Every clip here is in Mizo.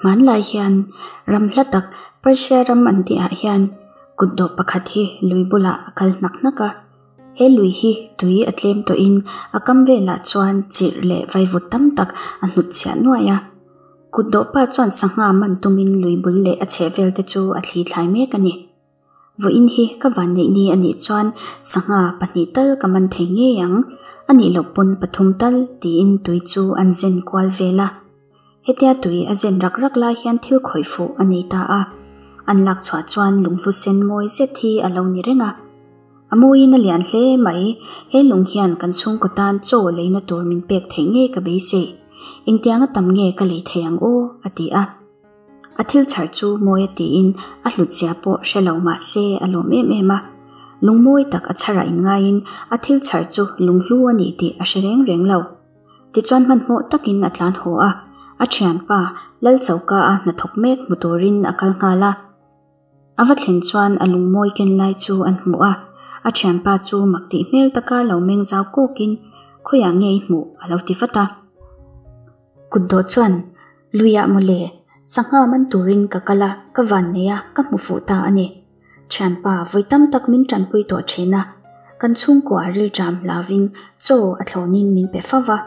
Hmanlai hian ram hla tak Persia ram an tih ah hian kutdawh pakhat hi lui bulah a kal hnak hnak a. He lui hi tui a tlem tawhin a kam velah chuan chirh leh vaivut tam tak a hnut chhiah nuaih a. Kutdawh pa chuan sangha man tumin lui bul leh a chheh vel te chu a thli thlai mek a ni. Vawiin hi ka vanneih ni a nih chuan sangha pahnih tal ka man thei ngei ang, a nih loh pawn pathum tal tiin tui chu an zen kual vel a. Hetia tui a zen rak rak lai hian thil khawih fuh a nei ta a, an lak chhuah chuan lunghlu sen mawi zet hi a lo ni reng a. A mawiin a lian hle mai, he lung hian kan chhungkaw tan chaw leina tur min pek theih ngei ka beisei. Engtianga tam nge ka lei thei ang aw? a ti a. A thil chhar chu mawi a tiin a hlutzia pawh hre lo mah se a lawm em em a. Lung mawi tak a chharah inngaiin a thil chhar chu lunghlu a ni tih a hre reng reng lo. Tichuan hmanhmawh takin a tlan haw a, a thianpa Lal choka a hnathawk mek hmu turin a kal nghal a. A va thlen chuan a lungmawi ken lai chu an hmu a, a thianpa chu mak tih hmel taka lo meng zau kawkin khawiah nge i hmuh a lo ti vat a. Kutdawh chuan, Luiah mawle, sangha man turin ka kal a, ka van nei a, ka hmu fuh ta a ni. Thianpa, vawi tam tak min tanpui tawh thin a, kan chhungkua rilṭam hlauvin chaw a thlawnin min pe fo va,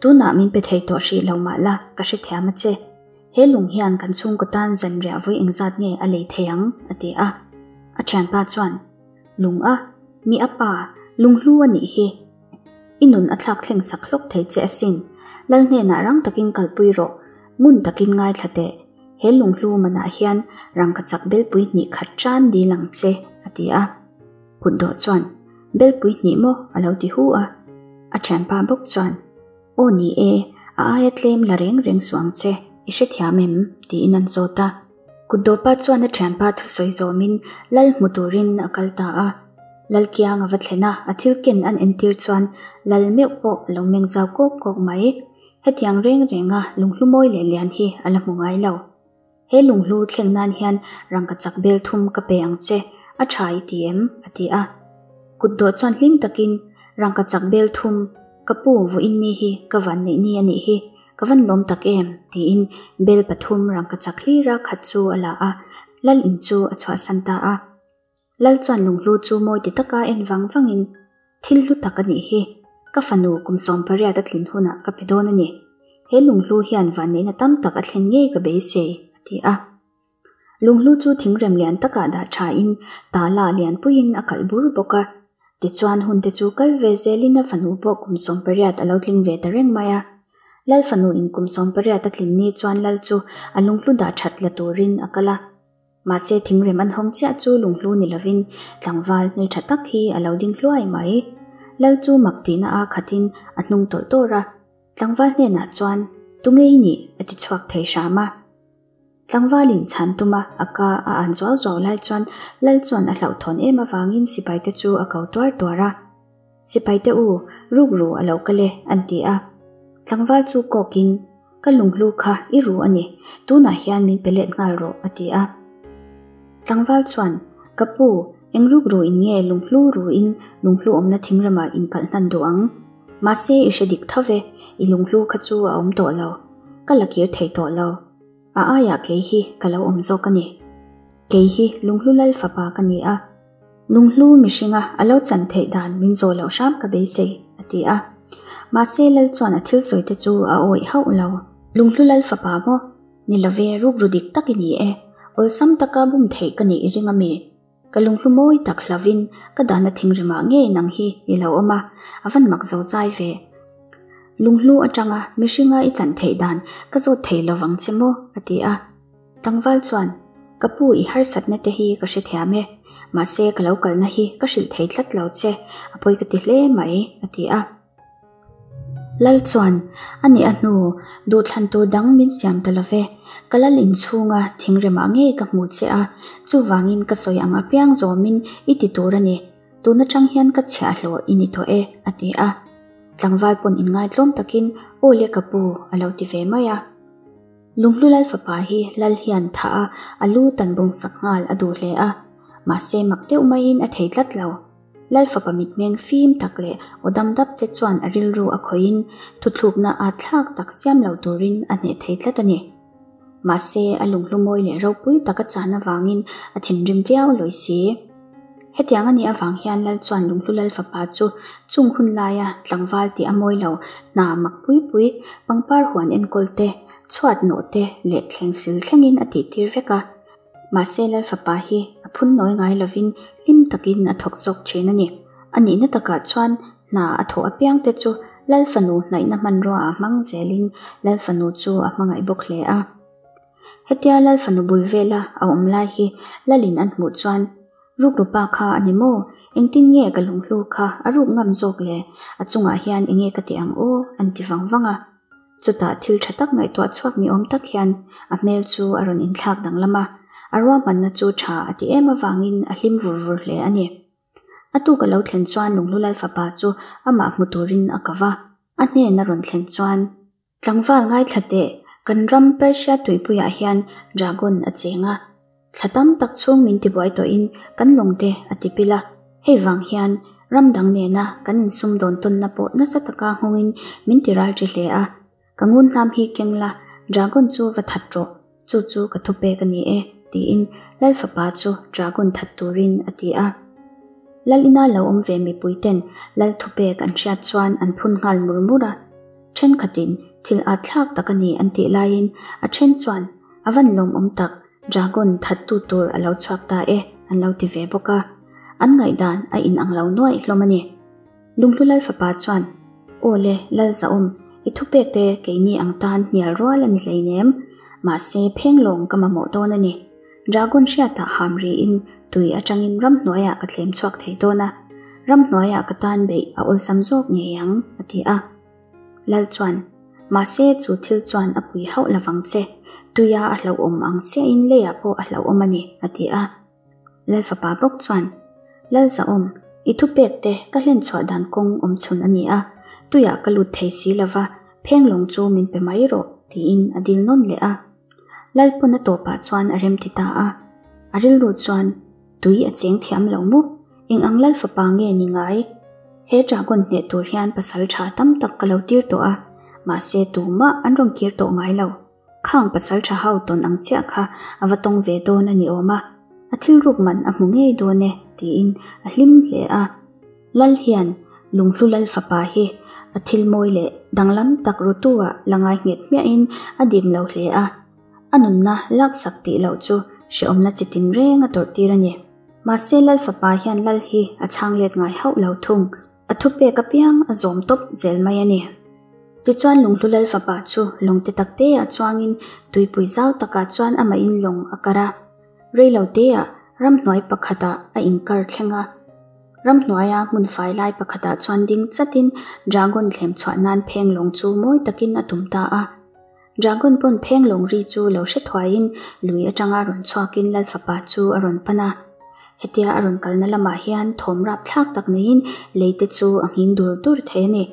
tunah min pe thei tawh hrih lo mah la, ka hrethiam a che. He lung hian kan chhungkaw tan zanriah vawi engzat nge a lei thei ang? a ti a. A thianpa chuan, Lung a, mi a pa, lunghlu a nih hi. I nun a thlak thleng sak hlawk thei che asin. Lal hnenah rang takin kalpui rawh, ngun takin ngaithla teh. He lunghlu manah hian rangkachak belpui hnih khat tan dil ang che, a ti a. Kutdawh chuan, Belpui hnih maw? a lo ti hu a. A thianpa bawk chuan, Aw ni e, a aia tlem la reng reng suh ang che, i hrethiam em? tiin an zawt a. Kutdawpa chuan a thianpa thusawi zawmin lal hmu turin a kal ta a. Lal kiang a va thlen a, a thil ken an entir chuan lal meuh pawh lo meng zau kawk kawk mai. Hetiang reng renga lunghlu mawi leh lian hi a la hmu ngai lo. He lunghlu thleng nan hian rangkachak bel thum ka pe ang che, a tha i ti em? a ti a. Kutdawh chuan hlim takin, Rangkachak bel thum, ka pu vawiin ni hi ka van neih ni a nih hi, ka van lawm tak em? tiin bel pathum rangkachak hlira khat chu a la a, lal in chu a chhuahsan ta a. Lal chuan lunghlu chu mawi ti taka en vang vangin, Thil hlu tak a nih hi, ka fanu kum 18 a tlin hunah ka pe dawn a ni. He lunghlu hian vanneihna tam tak a thlen ngei ka beisei, a ti a. Lunghlu chu thingrem lian takah dah thain tala lianpuiin a kalh bur bawk a. Tichuan hunte chu kal ve zelin a fanu pawh kum 18 a lo tling ve ta reng mai a. Lal fanu in kum 18 a tlin ni chuan lal chu a lunghlu dah that la turin a kal a. Mahse thingrem an hawng chiah chu lunghlu ni lovin tlangval hmeltha tak hi a lo ding hluai mai. Lal chu mak tihna a khatin a hnung tawlh tawr a. Tlangval hnenah chuan, Tunge i nih? a ti chhuak thei hram a. Tlangvalin chhan tuma a ka a an zuau zuau lai chuan Lal chuan a hlauhthawn em avangin sipaite chu a ko tuar tuar a. Sipaite u, rukru a lo kal e, an ti a. Tlangval chu kawkin, Ka lunghlu kha i ru a ni, tunah hian min pe let nghal rawh, a ti a. Tlangval chuan, Ka pu, eng rukru in nge lunghlu ruin lunghlu awmna thingramah in kalh hnan duh ang? Mahse i hre dik tho ve, i lunghlu kha chu a awm tawh lo. Ka la kir thei tawh lo. A aiah kei hi ka lo awm zawk a ni. Kei hi lunghlu lal fapa ka ni a. Lunghlu mihringa a lo chan theih dan min zawh loh hram ka beisei, a ti a. Mahse lal chuan a thil sawi te chu a awih hauh lo. Lunghlu lal fapa maw? Ni love, rukru dik tak i ni e. Awlsam taka bum theih ka nih i ring a mi? Ka lunghlu mawi tak hlavin ka dahna thingremah ngei nang hi i lo awm a, a van mak zo zai ve. Lunghlu atanga mihringa i chan theih dan ka zawt thei lovang che maw? a ti a. Tlangval chuan, Ka pu i harsatna te hi ka hrethiam e, mahse ka lo kalna hi ka hrilh thei tlat lo che, a pawi ka ti hle mai, a ti a. Lal chuan, A nih a hnu, duhthlan tur dang min siam ta lo ve. Ka lal inchhunga thingremah ngei ka hmu che a, chuvangin ka sawi ang apiang zawmin i ti tur a ni. Tun atang hian ka chhiahhlawh i ni tawh e, a ti a. Tlangval pawn inngaitlawm takin, Aw le ka pu, a lo ti ve mai a. Lunghlu Lal fapa hi Lal hian thah a, a lu tan bung sak nghal a duh hle a. Mahse mak deuh maiin a thei tlat lo. Lal fapa mitmeng fim tak leh aw dam dap te chuan a rilru a khawihin thuthlukna at thlak tak siam lo turin a hneh thei tlat a ni. Mahse, a lunghlu mawi leh ropui tak a chan avangin a thinrim viau lawi si. Hetiang a nih avang hian Lal chuan lunghlu Lal fapa chu chung hun laia tlangval tih a mawi lo hna mak pui pui, pangpar huan enkawl te, chhuat nawh te leh thleng sil thlengin a tih tir vek a. Mahse Lal fapa hi a phun nawi ngai lovin hlim takin a thawk zawk thin a ni. A nihna takah chuan hna a thawh apiang te chu Lal fanu hnaihna hmanrua ah hmang zelin Lal fanu chu a hmangaih bawk hle a. Hetia Lal fanu bul vela a awm lai hi Lalin an hmuh chuan, Rukru pa kha a ni maw? Engtin nge ka lunghlu kha a ruk ngam zawk le? A chungah hian enge ka tih ang aw? an ti vang vang a. Chutah thil tha tak ngaihtuah chhuak ni awm tak hian a hmel chu a rawn inthlak danglam a, a ruahmanna chu tha a ti em avangin a hlim vur vur hle a ni. A tuk a lo thlen chuan Lunghlu Lal fapa chu amah hmu turin a ko va, a hnen a rawn thlen chuan, Tlangval ngaithla teh, kan ram Persia tuipuiah hian dragon a cheng a, thla tam tak chhung min tibuai tawhin kan lawng te a ti pil a, hei vang hian ram dang nena kan insumdawn tawnna pawh nasa taka nghawngin min ti ral ṭi hle a, ka ngun hnam hi keng la, dragon chu va that rawh, chu chu ka thupek a ni e, tiin Lal fapa chu dragon that turin a ti a. Lal ina lo awm ve mipuiten Lal thupek an hriat chuan an phun nghal mur mur a. Thenkhatin thil at thlak tak a ni an tih laiin a then chuan a van lawmawm tak, dragon thattu tur a lo chhuak ta e an lo ti ve bawk a. An ngaihdan a inang lo nuaih hlawm a ni. Lunghlu Lal fapa chuan, Aw le, Lal Zahawm, i thupek te keini ang tan hnial rual a ni hleinem. Mahse, phenglawng ka mamawh dawn a ni. Dragon hriatah ham riin tui atangin ramhnuaiah ka thlem chhuak thei dawn a, ramhnuaiah ka tan beih a awlsam zawk ngei ang, a ti a. Lal chuan, Mahse, chu thil chuan a pui hauh lovang che, tuia a hlauhawm ang chiahin leiah pawh a hlauhawm a ni, a ti a. Lal fapa bawk chuan, Lal Zahawm, i thupek te ka hlen chhuah dan kawng awm chhun a ni a, tuiah ka lut thei si lova, phenglawng chu min pe mai rawh, tiin a dil nawn leh a. Lalpawn a tawpah chuan a rem ti ta a, a rilru chuan tui a cheng thiam lo maw? Eng ang Lal fapa nge ni ngai? He dragon hneh tur hian pasal tha tam tak ka lo tir tawh a, mahse tumah an rawn kir tawh ngai lo. Khang pasal tha ho tawn ang chiah kha a va tawng ve dawn a ni awm a, a thil ruk man a hmu ngei dawn e tiin a hlim hle a. Lal hian Lunghlu Lal fapa hi a thil mawi leh danglam tak rutu-ah la ngai nghet hmiahin a dim lo hle a, a nunna laksak tih loh chu hrehawmna chi tin reng a tawrh tir a ni. Mahse Lal fapa hian Lal hi a chhang let ngai hauh lo thung. A thupek apiang a zawm tawp zel mai a ni. Tichuan Lunghlu Lal fapa chu lawngte takteah chuangin tuipui zau takah chuan amahin lawng a kar a. Reiloteah ramhnuai pakhatah a inkar thleng a. Ramhnuaia hmun fai lai pakhatah chuan ding chatin dragon thlem chhuah nan pheng lawng chu mawi takin a tum ta a. Dragon pawn pheng lawng ri chu lo hre thuaiin lui atanga rawn chhuakin Lal fapa chu a rawn pan a. Hetia a rawn kalna lamah hian thawm rapthlak tak neiin lei te chu a nghing dur dur thei a ni.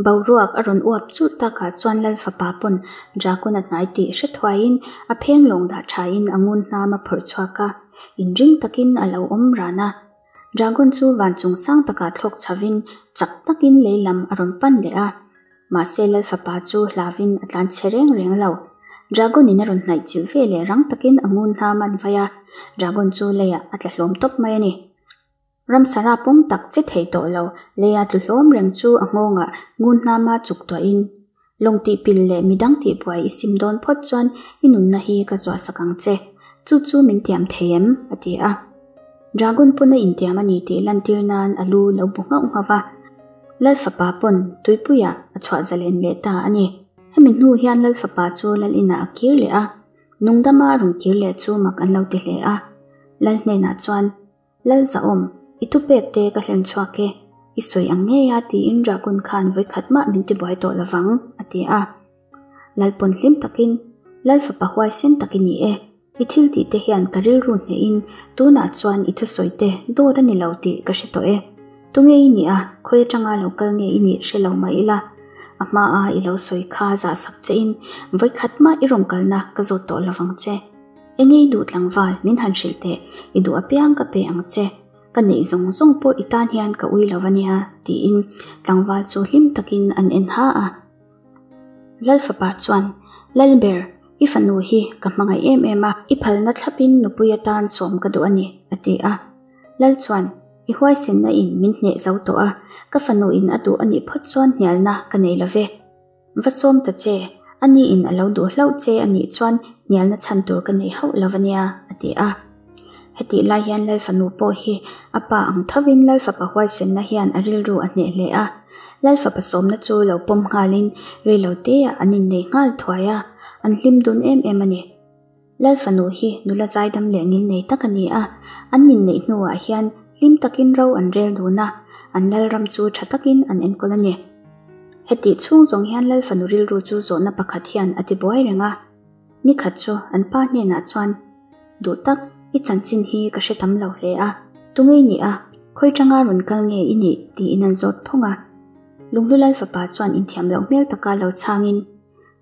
Boruak a rawn uap chut takah chuan Lal fapa pawn Dragon a hnai tih hre thuaiin a pheng lawng dah thain a ngun hnam a phawrh chhuak a, inring takin a lo awm ran a. Dragon chu van chung sang takah thlawk chhovin chak takin lei lam a rawn pan leh a. Mahse Lal fapa chu hlavin a tlan chhe reng reng lo. Dragon in a rawn hnaih chilh ve leh rang takin a ngun hnam an vai a, Dragon chu leiah a tla hlawm tawp mai a ni. Ramsara pawm tak che thei tawh lo, leia tlu hlawm reng chu a nghawngah ngun hnama chuk tuahin, Lawng tih pil leh midang tih buai i sim dawn phawt chuan i nunna hi ka zuah sak ang che. Chu chu min tiam thei em? a ti a. Dragon pawn a intiam a ni tih lantir nan a lu lo bu nghauh nghauh va. Lal fapa pawn tuipuiah a chhuah zalen leh ta a ni. Hemi hnu hian Lal fapa chu Lal inah a kir leh a, nungdama a rawn kir leh chu mak an lo ti hle a. Lal hnenah chuan. Lal Zahawm, i thupek te ka hlen chhuak e, i sawi ang ngei a tiin Dragon khan vawikhat mah min tibuai tawh lovang, a ti a. Lal pawn hlim takin, Lal fapa huaisen tak i ni e, i thil tih te hian ka rilru hnehin tunah chuan i thusawi te dawt a ni lo tih ka hre tawh e. Tunge i nih a, khawi atanga lo kal nge i nih hre lo mah ila, a hmaa i lo sawi kha zahsak chein vawikhat mah i rawn kalna ka zawt tawh lovang che. Enge i duh tlangval, min han hrilh teh, i duh apiang ka pe ang che, ka neih zawng zawng pawh i tan hian ka ui lo ania, tiin tlangval chu hlim takin an en ha a. Lal fapa chuan, Lalber, I fanu hi ka hmangaih em em a, i phalna thlapin nupui atan sawm ka duh a ni, a ti a. Lal chuan, I huaisenna in min hneh zo tawh a, ka fanu in a duh a nih phawt chuan hnialna ka nei lo ve. Va sawm ta che, a ni in a lo duh hlauh che a nih chuan hnialna chhan tur ka nei hauh lo a nia, a ti a. Hetih lai hian Lal fanu pawh hi a pa ang thovin Lal fapa huaisenna hian a rilru a hneh hle a. Lal fapa sawmna chu lo pawm nghalin reilo teah an innei nghal thuai a, an hlim dun em em a ni. Lal fanu hi nula zaidam leh ngilnei tak a ni a, an inneih hnuah hian hlim takin ro an rel dun a, an lal ram chu tha takin an enkawl a ni. Hetih chhung zawng hian Lal fanu rilru chu zawhna pakhat hian a tibuai reng a. Nikhat chu an pa hnenah chuan, Duh tak, i chanchin hi ka hre tam lo hle a, tunge i nih a, khawi tanga rawn kal nge i nih? tiin an zawt phawng a. Lunghlu Lal fapa chuan inthiam loh hmel taka lo chhangin,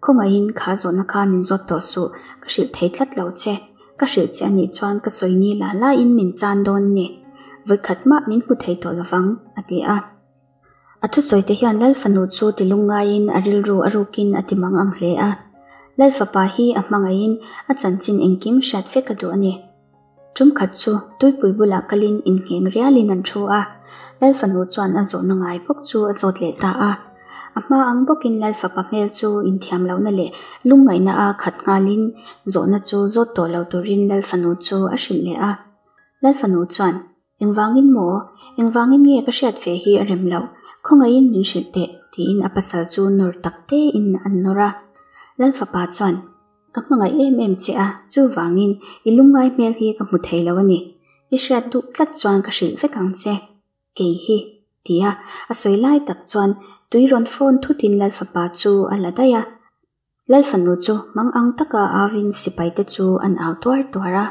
Khawngaihin kha zawhna kha min zawt tawh suh, ka hrilh thei tlat lo che. Ka hrilh che anih chuan ka sawi ni la laiin min chan dawn ni. Vawikhat mah min hmu thei tawh lovang, a ti a. A thusawi te hian Lal fanu chu ti lungngaiin a rilru a rukin a ti mang ang hle a. Lal fapa hi a hmangaihin a chanchin engkim hriat vek a duh a ni. Tum khat chu tuipui bulah kalin inngheng rialin an thu a, Lal fanu chuan a zawhna ngai bawk chu a zawt leh ta a. A hma ang bawkin Lal fapa hmel chu inthiam lohna leh lungngaihna a khat nghalin zawhna chu zawt tawh lo turin Lal fanu chu a hrilh leh a. Lal fanu chuan, Engvangin maw? Engvangin nge ka hriat ve hi a rem loh? Khawngaihin min hrilh teh, tiin a pasal chu nawr tak tein an nawr a. Lal fapa chuan, Ka hmangaih em em che a, chuvangin i lungngai hmel hi ka hmu thei lo a ni. I hriat duh tlat chuan ka hrilh vek ang che. Kei hi, tia a sawi lai tak chuan tui rawn phone thutin Lal fapa chu a la daih a. Lal fanu chu mang ang taka avin sipaite chu an au tuar tuar a.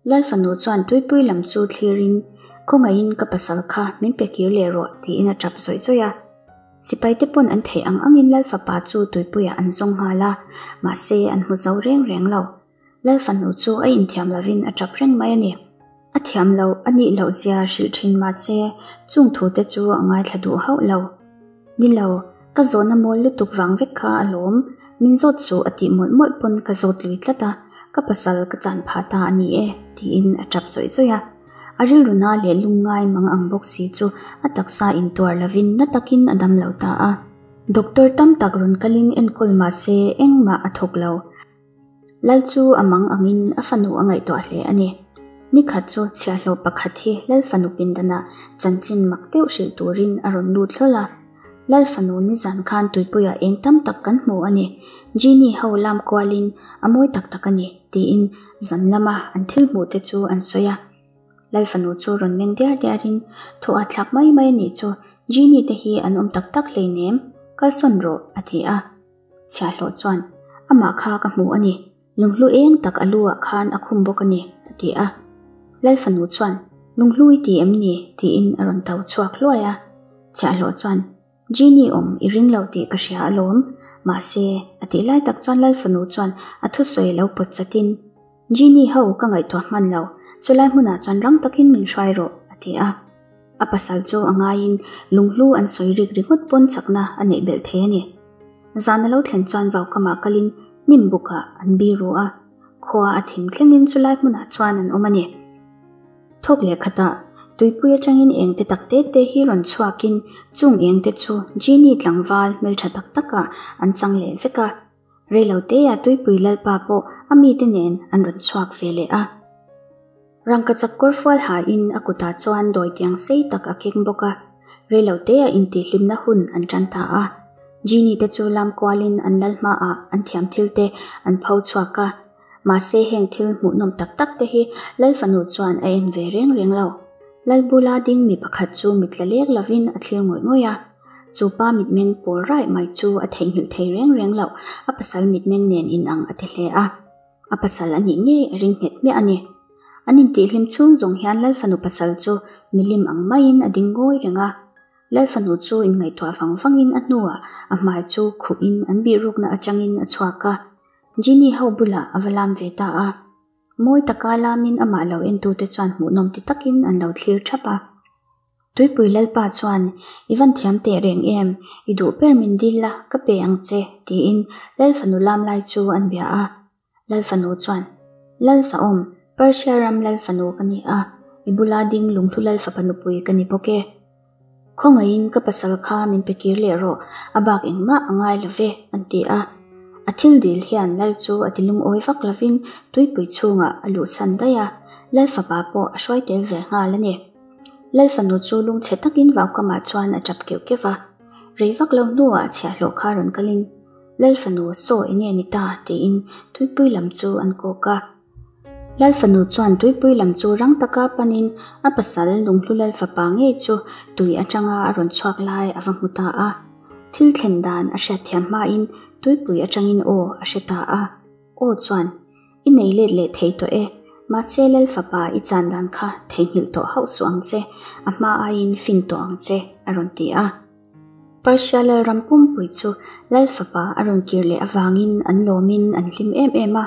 Lal fanu chuan tuipui lam chu thlirin, Khawngaihin ka pasal kha min pe kir leh rawh tiin a tap zawih zawih a. Sipaite pawn an theih ang angin Lal fapa chu tuipuiah an zawng nghal a, mahse an hmu zo reng reng lo. Lal fanu chu a inthiam lovin a tap reng mai a ni. A thiam loh a nih loh zia hrilh thin mahse chung thute chu a ngaithla duh hauh lo. Ni lo, ka zawhna mawl lutuk vang vek kha a lawm, min zawt suh a tih mawlh mawlh pawn ka zawt lui tlat a, ka pasal ka chan phah ta a ni e, tiin a tap zawih zawih a. A rilru na leh lungngai mang ang bawk si chu a taksa intuar lovin na takin a dam lo ta a. Doctor tam tak rawn kalin enkawl mahse engmah a thawk lo. Lal chu a mang angin a fanu a ngaihtuah hle a ni. Nikhat chu chhiahhlawh pakhat hi Lal fanu pindanah chanchin mak deuh hrilh turin a rawn lut hlawl a. Lal fanu nizan khan tuipuiah eng tam tak kan hmu a ni. Genie ho lam kualin a mawi tak tak a ni, tiin zan lama an thil hmuh te chu an sawi a. Lal fanu chu rawn meng diar diarin, Thaw a thlak mai mai a nih chu, Genie te hi an awm tak tak hleinem, kalsawn rawh, a ti a. Chhiahhlawh chuan, Amah kha ka hmu a ni, lunghlu eng tak a lu ah khan a khum bawk a ni, a ti a. Lal fanu chuan, Lunghlu i ti em ni? tiin a rawn tau chhuak hluai a. Chhiahhlawh chuan, Genie awm i ring lo tih ka hria alawm, mahse, a tih lai tak chuan Lal fanu chuan a thusawi lo pawt chatin, Genie ho ka ngaihtuah hman lo, chulai hmunah chuan rang takin min hruai rawh, a ti a. A pasal chu a ngaiin lunghlu an sawi rik ringawt pawn chakna a neih belh thei a ni. Zan a lo thlen chuan vaukamah kalin hnim bukah an biru a, khua a thim thlengin chulai hmunah chuan an awm a ni. Thawk leh khatah tuipui atangin eng te tak te te hi rawn chhuakin chung eng te chu Genie tlangval hmeltha tak takah an chang leh vek a. Reilotea tuipui lalpa pawh a mite nen an rawn chhuak ve leh a. Rangkachak kawr fual hain a kutah chuan dawi tiang sei tak a keng bawk a. Reilotea intihhlimna hun an tan ta a. Genie te chu lam kualin an lal hmaah an thiam thil te an pho chhuak a. Mahse heng thil hmuhnawm tak tak te hi Lal fanu chuan a en ve reng reng lo. Lal bula ding mi pakhat chu mitla lek lovin a thlir ngawih ngawih a. Chu pa mitmeng pawl raih mai chu a theihnghilh thei reng reng loh, a pasal mitmeng nen inang a ti hle a. A pasal a nih ngei a ring nghet hmiah a ni. An intihhlim chhung zawng hian Lal fanu pasal chu milim ang maiin a ding ngawi reng a. Lal fanu chu inngaihtuah vang vangin a hnuah a hmai chu khuhin an bihrukna atangin a chhuak a. Genie ho bulah a va lam ve ta a. Mawi taka lamin amah lo entute chuan hmuhnawm ti takin an lo thlir thap a. Tuipui Lalpa chuan, I van thiam teh reng em, i duh ber min dil la, ka pe ang che, tiin Lal fanu lam lai chu an bia a. Lal fanu chuan, Lal Saum, Persia ram Lal fanu ka ni a, i bula ding lunghlu Lal fapa nupui ka ni bawk e. Khawngaihin ka pasal kha min pe kir leh rawh, a bak engmah a ngai lo ve, an ti a. A thil dil hian Lal chu a ti lungawi vak lovin tuipui chhungah a luhsan daih a, Lal fapa pawh a hruai tel ve nghal a ni. Lal fanu chu lungchhe takin vaukamah chuan a tap keuh keuh va. Rei vak lo hnuah a chhiahhlawh kha rawn kalin, Lal fanu, saw enge ni ta? tiin tuipui lam chu an kawk a. Lal fanu chuan tuipui lam chu rang taka panin a pasal lunghlu lal fapa ngei chu tui atanga a rawn chhuak lai a va hmu ta a. Thil thlen dan a hriatthiam hmain tuipui atangin aw a hre ta a. Aw chuan, I nei let leh thei tawh e, mahse lal fapa i chan dan kha theihnghilh tawh hauh suh ang che, a hma aiin fin tawh ang che, a rawn ti a. Persia lalram pumpui chu lal fapa a rawn kir leh avangin an lawmin an hlim em em a.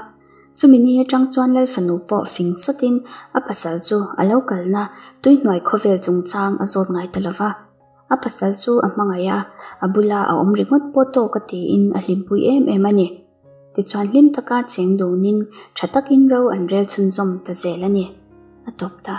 Chumi ni atang chuan lal fanu pawh fing sawtin a pasal chu a lo kalna tuihnuai khawvel chungchang a zawt ngai ta lo va. A pasal chu a hmangaih a, a bula a awm ringawt pawh tawk a tiin a hlimpui em em a ni. Tichuan hlim taka cheng dunin tha takin ro an rel chhunzawm ta zel a ni. A tawp ta.